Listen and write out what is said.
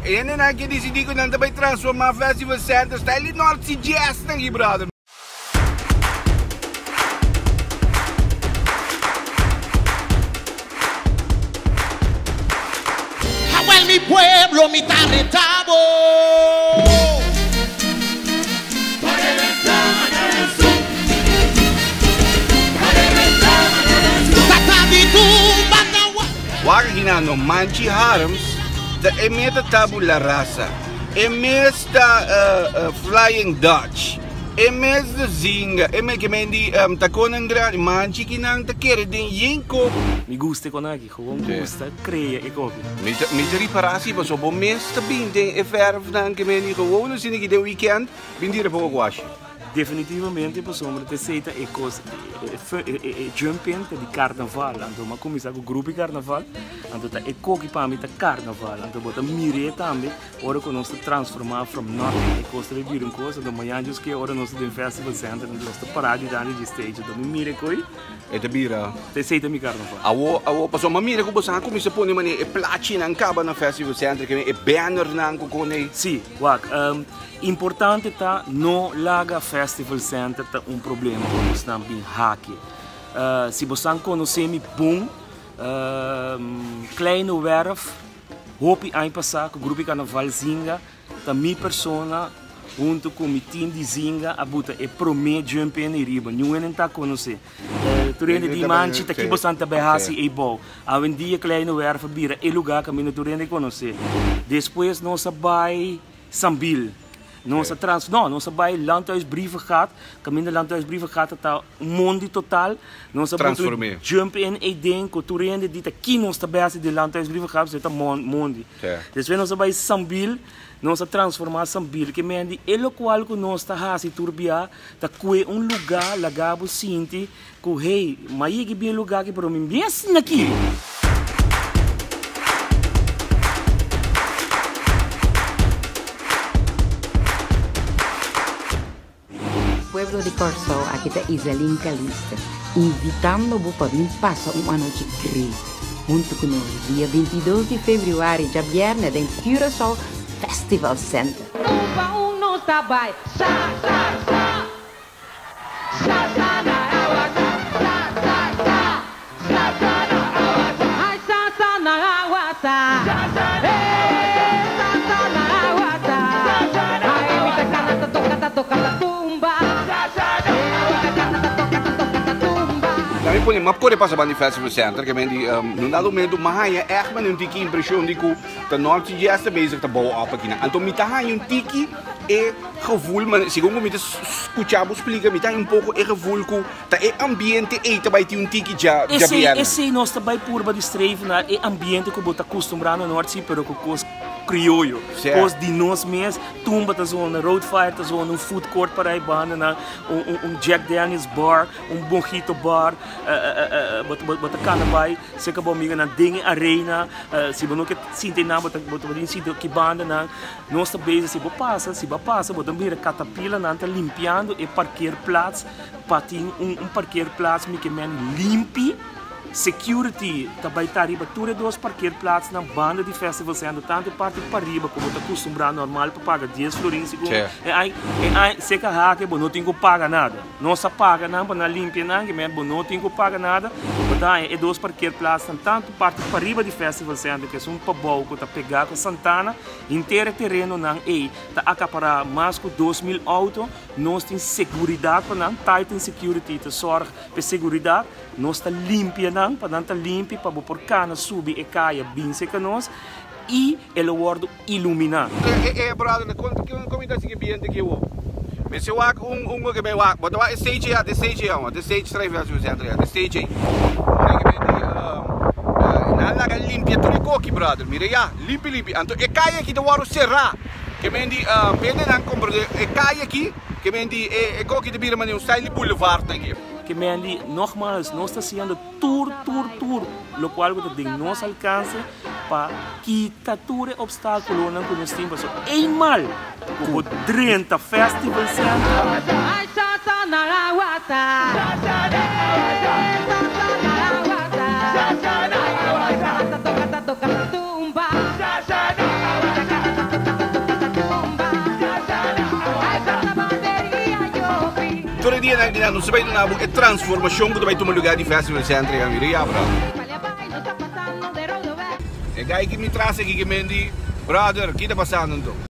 Hendenan ke disidí ku nan ta bai transformá Festival Center style di North Sea Jazz nan aki, brother. Awel mi pueblo mi ta reta bo. Tata di tumba ta warda. Wak hina no Manchi Harms ta e meta tabula rasa, e mes ta Flying Dutch, e mes ta Zinga, e mes ke men di takonan grandi, Manchi kinan ta kere den yen kop. Mi gusta e kon aki, gewoon gusta krea e kopi. Mi ta mi ta ripara si pasobra bo mes ta bin den e verfnan ke men di gewoon asina ki den weekend bin tira poko guashi. Definitivamente pasobra ta esei ta e kos e jump in ta di karnaval anto mi a kuminsá ku grupo di karnaval anto ta e koki pa mi ta karnaval anto bo ta mir'é tambe ora ku nos ta transformá from nothing e kos ta bai bira un kos anto mañana djis ke ora nos ta den festival center anto nos ta pará dilanti di stage anto mi mira e koi E ta bira. Ta esei ta mi karnaval. Awo awo pasobra mi a mira ku boso a kuminsá pone manera e plachinan kaba na festival center ke e bannernan ku kone. Sí wak. Importante ta no laga Festival Center ta un problema pa bosnan bin haki. Si bosnan konosé mi bon, Kleine Werf hopi aña pasá ku Grupo di Karnaval Zinga ta mi persona huntu ku mi team di Zinga a buta e promé jump in riba. Niun hende ta konosé. Tur hende di manchi ta ki bosnan ta bai hasi ei bou. Awendia Kleine Werf a bira e lugá kaminda tur hende konosé. Despues nos a bai. Sambil. Nos a trans, no, nos a bai Landhuis Brievengat, kaminda Landhuis Brievengat ta un mondi total. Nos a buta un jump in eiden ku tur hende di ta ki nos ta bai hasi den Landhuis Brievengat, pasobra e ta mondi. Despues nos a bai Sambil, nos a transforma Sambil. Ke men di e lokual ku nos ta hasi tur bia ta kue un lugá laga bo sinti ku hey, m'a yega bien lugá aki pero mi bien asina aki. Pueblo di Kòrsou, aki ta Iselin Calixte, invitando bo pa bin pasa un anochi great huntu ku nos dia 22 di febrüari djabièrnè den Curaçao Festival Center. Un pa un nos ta bai sa sa sa. Sa sa na awa sa sa sa sa Sa sa na awa sa Ay sa sa na awa sa Sa sa na awa sa Sa sa na awa sa Sa sa na awa sa Ay mi ta cana ta toca ta toca ta tumba Sa sa na awa sa Mi ta cana ta toca ta toca ta tumba. Na mi pone map kore pasa banda di Festival Center ke men di no dado momento mi a haña ègt mane un tiki impreshon di ku ta North Sea Jazz ta bezig ta bou op akinan. Anto mi ta haña un tiki e gevoel, ma segun ku mi ta skucha bo splika mi ta haña un poko e gevoel ku ta e ambiente ei ta bai tin un tiki dja Esei, bièrnè. esei nos ta bai purba di streven na e ambiente ku bo ta kustumbrá na North Sea pero ku kos krioyo, kos di nos mes, tumba ta zona, road fire ta zona, un food court para e bandanan, un un un Jack Daniels bar, un Mojito bar, bo ta bo ta kana bai serka bo amigonan den e arena, si bo no ke sinti einan bo ta bo ta bin sinti ki bandanan. Nos ta bezig, si bo pasa, si bo a pasa, bo ta mira katapilanan ta limpiando e parkeerplaats pa tin un un parkeerplaats mi ke men limpi. Security ta bai ta riba tur e dos parkeerplaatsnan banda di Festival Center, tantu e parti pariba ku bo ta kustumbrá normal pa paga dies florin segun e ai e ai seka hake bo no tin ku paga nada. Nos a paga nan pa nan limpia nan, ke men bo no tin ku paga nada. Bo ta haña e dos parkeerplaatsnan tantu parti pariba di Festival Center ku esun pabou ku ta pegá ku Santana. Henter e terenonan ei ta akapará mas ku 2000 outo. Nos tin seguridat pa nan, Titan Security ta sòrg pa e seguridat. Nos ta limpia nan pa nan ta limpi pa bo por kana subi e kaya bin serka nos i e lo wòrdu iluminá. E e brother kon kon mi ta sigui biente ki wo mester wak un un ke bai wak bo ta wak e stage ya de stage ya de stage trae festival center ya de stage ei ora ke bai di nan laga limpia tur e koki brother mira ya limpi limpi anto e kaya aki ta wòrdu será ke men di pende nan komprende e kaya aki ke men di e koki ta bira manera un style di boulevard nan aki. Ke men di nogmaals nos ta hasiendo tur tur tur lokual ku ta den nos alkanse pa kita tur e obstákulonan ku nos tin pasobra eenmaal ku bo drenta Festival Center. dianan aki nos ta bai duna bo e transformashon ku ta bai tuma lugá di Festival Center ya mira ya brother. E guy ki mi tras aki ki men di, brother, ki ta pasando anto?